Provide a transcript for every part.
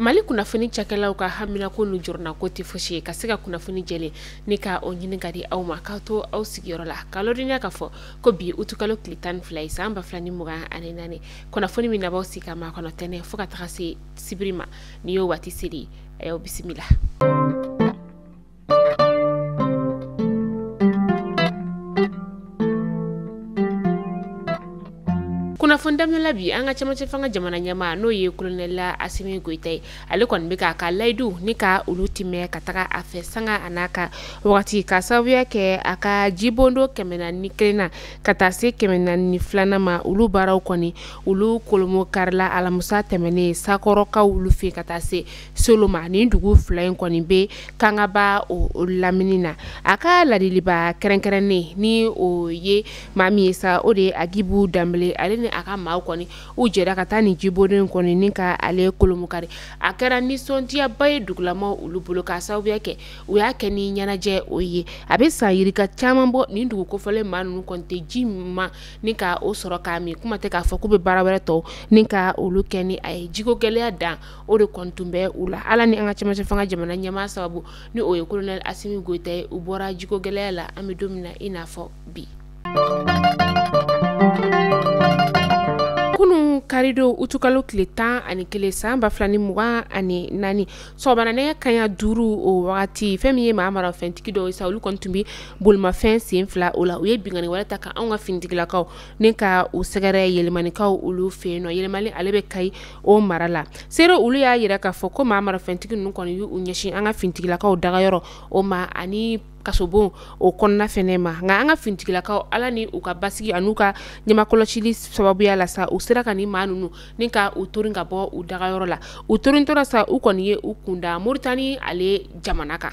Mali kunnafoni cakɛlaw ka haminako n'u jɔrɔnako tɛ fosi ye ka se ka kunnafoni jɛlen ni ka o ɲini ka di aw ma k'aw to aw sigiyɔrɔ la k'a ladɔnniya k'a fɔ ko bi utukalo tile 12 ye san 2024 kunnafoni min na b'aw sigi ka makɔnɔ tɛnɛ fo ka taga se sibiri ma ni y'o waati seli a y'aw bisimila. Kunnafoni daminɛ la bi an ka cɛmancɛ fanga jamana ɲɛmaa n'o ye kolonɛli Asimi Goyita ye, ale kɔni bɛ k'a ka layidu ni ka olu timɛ ka taga a fɛ sanga a n'a ka wagati ka sababuya kɛ a ka jibondo 401 na ka taa se 402nan ma. Olu baaraw kɔni olu kolomo karila alamisa tɛmɛnen Sakɔrɔkaw olu fɛ ka taa se Solo ma. Nin dugu fila in kɔni bɛ Kangaba o lamini na. A ka ladiliba kɛrɛnkɛrɛnnen ni o ye maa min ye sa, o de ye Agibu Danbele, ale ni a ka maaw kɔni u jɛra ka taa nin jibondo in kɔni ni ka ale kolomokari. A kɛra nisɔndiyaba ye dugulamaw olu bolo k'a sababuya kɛ u y'a kɛ ni ɲɛnajɛ o ye. A bɛ san yirika caman bɔ nin dugu kofɔlen maa ninnu kɔni tɛ ji ɲuman ni ka o sɔrɔ k'a min, kuma tɛ k'a fɔ k'u bɛ baara wɛrɛ tɔw ni ka olu kɛ ni a ye. Jiko gɛlɛya dan o de kɔni tun bɛ u la. Ala ni an ka cɛmancɛ fanga jamana ɲɛmaa sababu ni o ye kolonɛli Asimi Goyita ye, u bɔra jiko gɛlɛya la an bɛ don min na i n'a fɔ bi. Kunun karidon utukalo tile 11 san 2024 sɔgɔmada nɛgɛ kanɲɛ 5 o wagati, fɛn min ye maa marafɛntigi dɔw ye sa, olu kɔni tun bɛ bolimafɛn sen fila o la. U ye binkanni wɛrɛ ta ka anw ka finitigilakaw ni ka u sɛgɛrɛ Yɛlɛmanikaw olu fɛ yen nɔ. Yɛlɛmani ale bɛ Kayi o mara la. Seere olu y'a yira k'a fɔ ko maa marafɛntigi ninnu kɔni y'u ɲɛsin an ka finitigilakaw dagayɔrɔ o ma ani kasobon o kɔnɔna fɛnɛ ma. Nka an ka finitigilakaw ala ni u ka basigi an'u ka ɲɛmakɔlɔsili sababuya la sa, u sera ka nin maa ninnu ni ka u torin ka bɔ u dagayɔrɔ la. U torintɔra sa, u kɔni ye u kunda Moritani ale jamana kan.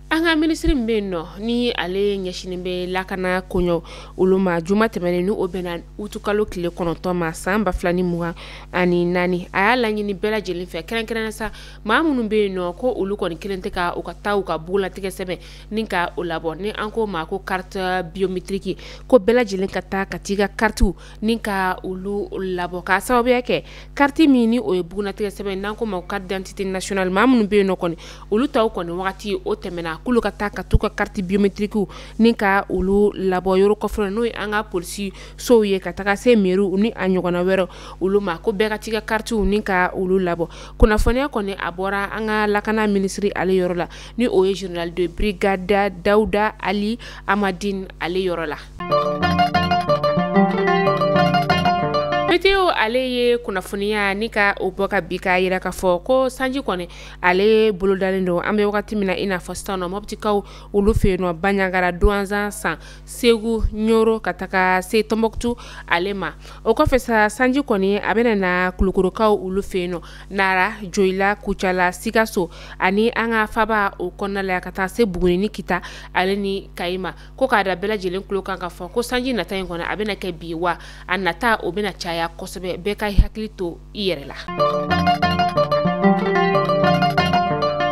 An ka minisiri min bɛ yen nɔ ni ale ɲɛsinnen bɛ lakana koɲɛw olu ma, juma tɛmɛnen ni o bɛnna utukalo tile 9 ma san 2024, a y'a laɲini bɛɛ lajɛlen fɛ kɛrɛnkɛrɛnnen sa maa minnu bɛ yen nɔ ko olu kɔni kelen tɛ ka u ka taa u ka bugulatigɛ sɛbɛn ni ka o labɔ, ni an ko ma ko carte biométrique, ko bɛɛ lajɛlen ka taa ka t'i ka carte ni ka olu labɔ k'a sababuya kɛ carte min ni o ye bugulatigɛ sɛbɛn n'an ko ma carte d'identité nationale, maa minnu bɛ yen nɔ kɔni olu taw kɔni wagati o tɛmɛna, k'olu ka taa ka t'u ka carte biométrique ni ka olu labɔ yɔrɔ kɔfɛ n'o ye an ka polisi sow ye ka taga se mairie ni a ɲɔgɔnna wɛrɛ olu ma, ko bɛɛ ka t'i ka carte ni ka olu labɔ. Kunnafoniya kɔni a bɔra an ka lakana minisiri ale yɔrɔ la ni o ye général de brigade Dawuda Ali Amadine ale yɔrɔ la. Météo ale ye kunnafoniya ni ka o bɔ ka bi k'a yira k'a fɔ ko sanji kɔni ale bolodalen don an bɛ wagati min na i n'a fɔ sisan nɔ Mɔptikaw olu fɛ yen nɔ, Banjagara, Duwanzan, San, Segu, Ɲoro ka taga se Tɔnbɔkutu ale ma. O kɔfɛ sa, sanji kɔni a bɛna na Kulukorokaw olu fɛ yen nɔ, Nara, Joyila, Kucala, Sikaso ani an ka faba o kɔnɔna la ka taa se Buguni ni Kita ale ni Kayi ma. Ko k'a da bɛɛ lajɛlen tulo kan k'a fɔ ko sanji nata in kɔni a bɛna kɛ bi, wa a nata o bɛna caya kosɛbɛ, bɛɛ ka hakili to i yɛrɛ la.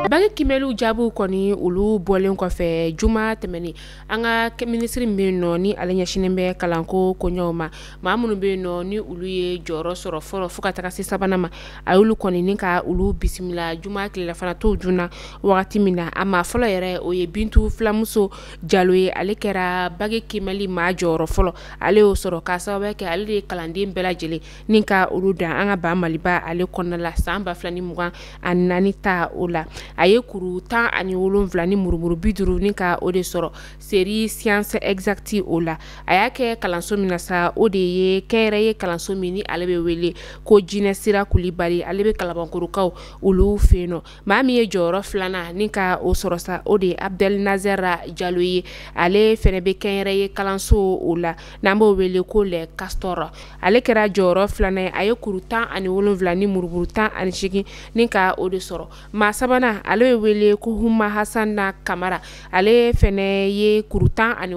Bange kimɛliw jaabiw kɔni olu bɔlen kɔfɛ juma tɛmɛnen, an ka minisiri min bɛ yen nɔ ni ale ɲɛsinnen bɛ kalanko koɲɛw ma, maa minnu bɛ yen nɔ ni olu ye jɔyɔrɔ sɔrɔ fɔlɔ fo ka taga se sabanan ma, a y'olu kɔni ni ka olu bisimila juma tilelafana t'o joona wagati min na. A maa fɔlɔ yɛrɛ o ye Bintu Filamuso Jalo ye, ale kɛra bange kimɛli maa jɔyɔrɔ fɔlɔ, ale y'o sɔrɔ k'a sababu kɛ ale de ye kalanden bɛɛ lajɛlen ni ka olu dan an ka ba Maliba ale kɔnɔna la san 2024 ta o la. A ye kuru 17 ni murumuru 50 ni ka o de sɔrɔ série science exacte o la. A y'a kɛ kalanso min na sa, o de ye kɛnyɛrɛye kalanso min ni ale bɛ wele ko Jinɛ Sira Kulibali, ale bɛ Kalabankorokaw olu fɛ yen nɔ. Maa min ye jɔyɔrɔ filanan ni ka o sɔrɔ sa, o de ye Abdel Nazer Jalo ye, ale fɛnɛ bɛ kɛnyɛrɛye kalanso o la n'an b'o wele ko les Castors. Ale kɛra jɔyɔrɔ filanan ye, a ye kuru 17 ni murumuru 18 ni ka o de sɔrɔ. Maa sabanan ale bɛ wele ko Huma Hasana Kamara, ale fɛnɛ ye kuru 17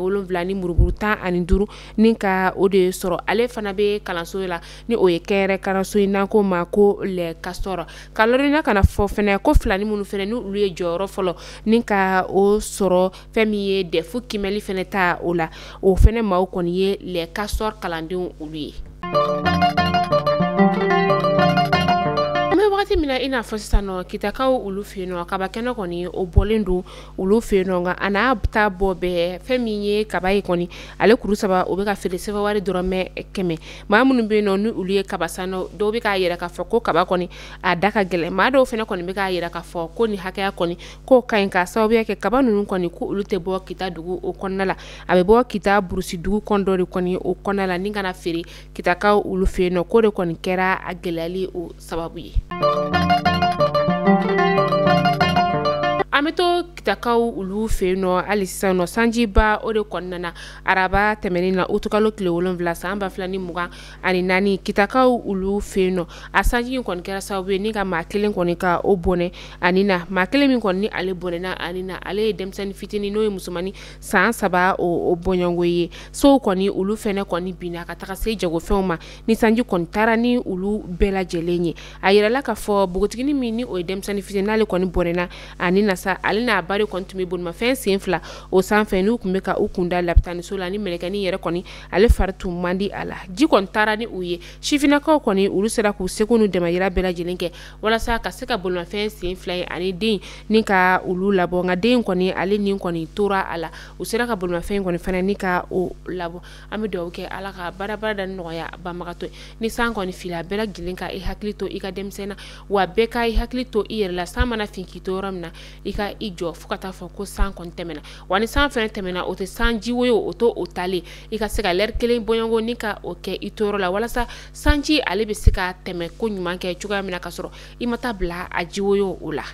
ni murumuru 15 ni ka o de sɔrɔ. Ale fana bɛ kalanso la ni o ye kɛnyɛrɛ kalanso ye n'an ko ma ko les Castors. Ka lɔnniya kana fɔ fɛnɛ ko filani minnu fɛnɛ ni olu ye jɔyɔrɔ fɔlɔ ni ka o sɔrɔ fɛn min ye DEF kimɛli fɛnɛ ta o la, o fɛnɛ maaw kɔni ye les Castors kalandenw olu ye. wagati min na i n'a fɔ sisan nɔ, Kitakaw olu fɛ yen nɔ, kaba kɛnɛ kɔni o bɔlen don olu fɛ yen nɔ. Nka a n'a ta bɔ bɛɛ, fɛn min ye kaba ye kɔni, ale kuru 3 o bɛ ka feere sefa wari dɔrɔmɛ 100. Maa minnu bɛ yen nɔ ni olu ye kaba san, dɔw bɛ k'a yira k'a fɔ ko kaba kɔni a da ka gɛlɛn. Maa dɔw fana kɔni bɛ k'a yira k'a fɔ ko nin hakɛya kɔni k'o ka ɲi, k'a sababuya kɛ kaba ninnu kɔni ko olu tɛ bɔ Kita dugu o kɔnɔna la, a bɛ bɔ Kita burusi dugu kɔnɔ dɔ de kɔni o kɔnɔna la ni kana feere Kitakaw olu fɛ yen nɔ, k'o de kɔni kɛra a gɛlɛyali o sababu ye. An bɛ to Kitakaw olu fɛ yen nɔ hali sisan nɔ, sanjiba o de kɔnɔna na araba tɛmɛnen na utukalo tile 7 san 2024, Kitakaw olu fɛ yen nɔ, a sanji in kɔni kɛra sababu ye ni ka maa kelen kɔni ka o bɔnɛ ani na. Maa kelen min kɔni ni ale bɔnɛna ani na, ale ye denmisɛnnin fitinin n'o ye musomannin san 3 o bɔɲɔgɔnko ye. Sow kɔni olu fɛnɛ kɔni binna ka taga se jagofɛnw ma ni sanji kɔni taara ni olu bɛɛ lajɛlen ye. A yirala k'a fɔ npogotiginin min ni o ye denmisɛnnin fitinin n'ale kɔni bɔnɛna ani na sa, ale n'a ba de kɔni tun bɛ bolimafɛn sen 2 o sanfɛ n'u tun bɛ ka u kunda lapitaniso la, ni mɛlɛkɛnin yɛrɛ kɔni ale fari tun man di a la. Ji kɔni taara ni u ye. Sifinnakaw kɔni olu sera k'u seko n'u dɛmɛyira bɛɛ lajɛlen kɛ walasa ka se ka bolimafɛn sen 2 ye ani den ni ka olu labɔ. Nka den kɔni ale ni kɔni tora a la, u sera ka bolimafɛn kɔni fana ni ka o labɔ. An bɛ dugawu kɛ Ala ka baaraba da nɔgɔya banbagatɔ ye. Ni san kɔni fila, bɛɛ lajɛlen ka i hakili to i ka denmisɛnnin na, wa bɛɛ ka i hakili to i yɛrɛ la. San mana fin k'i to yɔrɔ min na, i ka i jɔ fo ka taa fɔ ko san kɔni tɛmɛna. Wa ni san fɛnɛ tɛmɛna, o tɛ sanji woyo, o to o talen, i ka se ka lɛri kelen bɔɲɔgɔn ni ka o kɛ i to yɔrɔ la, walasa sanji ale bɛ se ka tɛmɛ ko ɲuman kɛ cogoya min na, ka sɔrɔ i ma taa bila a ji woyo o la.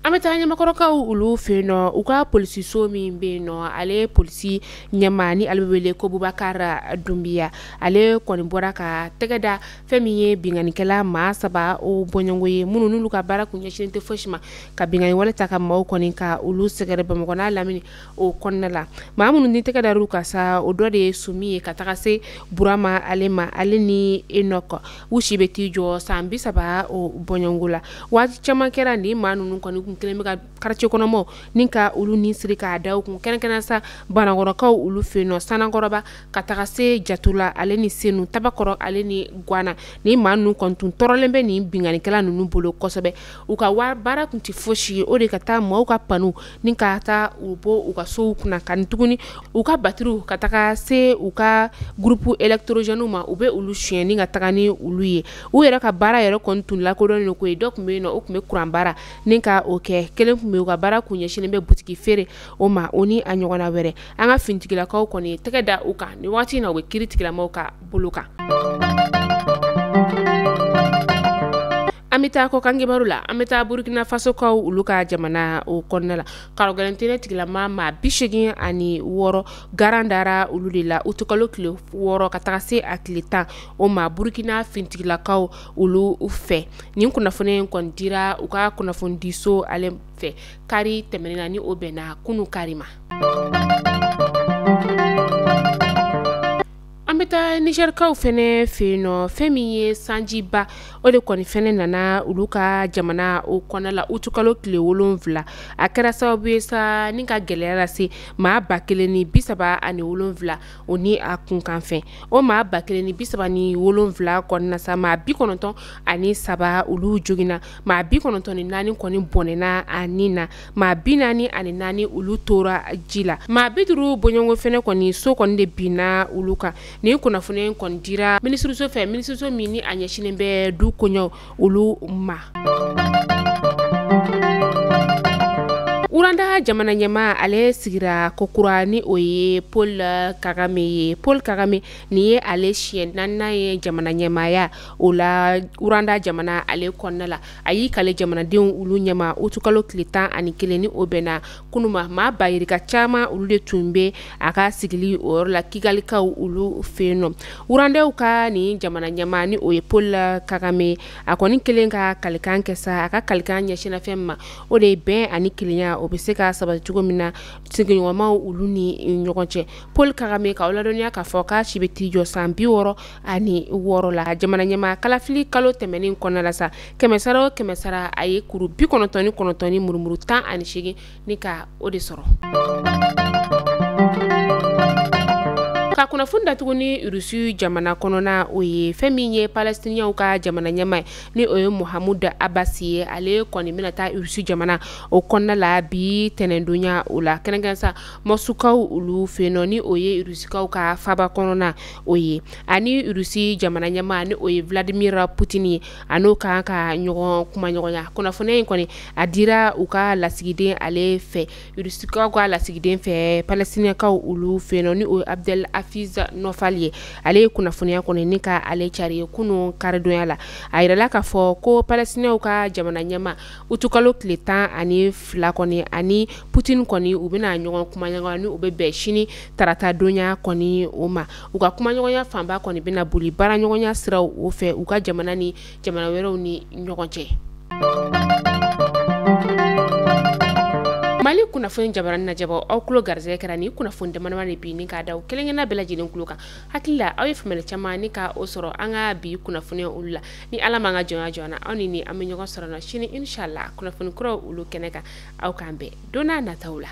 An bɛ taa Ɲamakɔrɔkaw olu fɛ yen nɔ, u ka polisiso min bɛ yen nɔ, ale polisi ɲɛmaa ni ale bɛ wele ko Bubakar Dunbiya, ale kɔni bɔra ka tɛgɛ da fɛn min ye binkannikɛla maa 3 o bɔɲɔgɔnko ye, minnu n'olu ka baara kun ɲɛsinnen tɛ fosi ma ka binkanni wale ta ka maaw kɔni ka olu sɛgɛrɛ Bamakɔ n'a lamini o kɔnɔna la. Maa minnu ni tɛgɛ dar'u kan sa, o dɔ de ye Sumi ye ka taga se Burama ale ma, ale ni Enɔk, u si bɛ t'i jɔ san 30 o bɔɲɔgɔnko la. Waati caman kɛra ni maa ninnu kɔni kun kelen bɛ ka quartier kɔnɔmaw ni ka olu ni siri k'a da u kun, kɛrɛnkɛrɛnnenya sa Banakɔrɔkaw olu fɛ yen nɔ, Sanankɔrɔba ka taga se Jatula ale ni Senu, Tabakɔrɔ ale ni Guana. Ni maa ninnu kɔni tun tɔɔrɔlen bɛ nin binkannikɛla ninnu bolo kosɛbɛ. U ka baara tun tɛ fosi ye, o de ka taa maaw ka panu ni ka taa u bɔ u ka sow kunna ka ni tuguni u ka batiriw ka taga se u ka groupe électrogène ma, u bɛ olu suɲɛ ni ka taga ni olu ye. U yɛrɛ ka baara yɛrɛ kɔni tun lakodɔnnen don koyi. Dɔ tun bɛ yen nɔ, o tun bɛ kuran baara ni ka o kɛ. Kelen tun bɛ yen, u ka baara kun ɲɛsinnen bɛ butigi feere o ma, o ni a ɲɔgɔnna wɛrɛ. An ka finitigilakaw kɔni ye tɛgɛ da u kan nin waati in na, u bɛ kiiri tigilamɔgɔw ka bolo kan. An bɛ taa kɔkan kibaru la, an bɛ taa Burkina Faso kaw olu ka jamana o kɔnɔna la. Karogɛlɛn tɛnɛ tigilama maa 86 garan dara olu de la utukalo tile 6 ka taga se a tile 10 o ma Burkina finitigilakaw olu fɛ. Nin kunnafoni in kɔni dira u ka kunnafonidiso ale fɛ kari tɛmɛnen na, ni o bɛnna kunu kari ma. An bɛ taa Nizɛrikaw fɛnɛ fɛ yen nɔ, fɛn min ye sanjiba o de kɔni fɛnɛ nana olu ka jamana o kɔnɔna la utukalo tile 7. A kɛra sababu ye sa ni ka gɛlɛya lase maa 1037 o ni a kunkanfɛn. O maa 1037 kɔnɔna sa, maa 93 olu joginna, maa 94 kɔni bɔnɛna a ni na, maa 44 olu tora ji la, maa 50 bɔɲɔgɔnko fɛnɛ kɔni so kɔni de binna olu kan. Nin kunnafoni in kɔni dira minisiriso fɛ, minisiriso min ni a ɲɛsinnen bɛ du koɲɛw olu ma. Rwanda jamana ɲɛmaa ale sigira kokura ni o ye Paul Kagame ye. Paul Kagame nin ye ale siɲɛ 4nan ye jamana ɲɛmaaya o la Rwanda jamana ale kɔnɔna la. A y'i kale jamanadenw olu ɲɛma utukalo tile 11 ni o bɛnna kunun ma. Maa bayirika caman olu de tun bɛ a ka sigili o yɔrɔ la Kigalikaw olu fɛ yen nɔ. Rwandais ka nin jamana ɲɛmaa ni o ye Paul Kagame, a kɔni kelen ka kalikan kɛ sa, a ka kalikan ɲɛsinna fɛn ma, o de ye bɛn ani kelenya o bɛ se ka sabati cogo min na sigiɲɔgɔnmaw olu ni ɲɔgɔn cɛ. Paul Kagame k'aw ladɔnniya k'a fɔ k'a si bɛ t'i jɔ san 66 la. Jamana ɲɛmaa kalafili kalo tɛmɛnen kɔnɔna la sa, 100 o 100 a ye kuru 99 ni murumuru 18 ni ka o de sɔrɔ. Ka kunnafoni datugu ni Rusi jamana kɔnɔna o ye, fɛn min ye Palestinienw ka jamana ɲɛmaa ye, ni o ye Muhammad Abbas ye, ale kɔni bɛna taa Rusi jamana o kɔnɔna la bi tɛnɛndonya o la, kɛrɛnkɛrɛn sa Mɔsukaw olu fɛ yen nɔ, ni o ye Rusikaw ka faba kɔnɔna o ye. Ani Rusi jamana ɲɛmaa, ni o ye Vladimir Poutine ye, a n'o kan ka ɲɔgɔn kumaɲɔgɔnya. Kunnafoniya in kɔni a dira u ka lasigiden ale fɛ, Rusikaw ka lasigiden fɛ Palestinienkaw olu fɛ yen nɔ, ni o ye Abdel Hafiz Nofal ye. Ale ye kunnafoniya kɔni ni ka ale cari kunun karidonya la. A yirala k'a fɔ ko Palestinienw ka jamana ɲɛmaa utukalo tile 12 kɔni ani Poutine kɔni u bɛna ɲɔgɔn kumaɲɔgɔnya, ni u bɛ bɛn sini tarata donya kɔni o ma. U ka kumaɲɔgɔnya fanba kɔni bɛna boli baaraɲɔgɔnya siraw o fɛ u ka jamana ni jamana wɛrɛw ni ɲɔgɔn cɛ. Mali kunnafoni jabarani lajɛbaaw, aw tulo garisɛgɛ kɛra ni kunnafoni damadama de bi ni k'a da aw kelenkelenna bɛɛ lajɛlen tulo kan. Hakili la aw ye faamuyali caman ni ka o sɔrɔ an ka bi kunnafoniya olu la. Ni Ala m'an ka jɔnya jɔ an na, aw ni an bɛ ɲɔgɔn sɔrɔ na sini inshallah kunnafoni kuraw olu kɛnɛ kan. Aw k'an bɛn don n'a nataw la.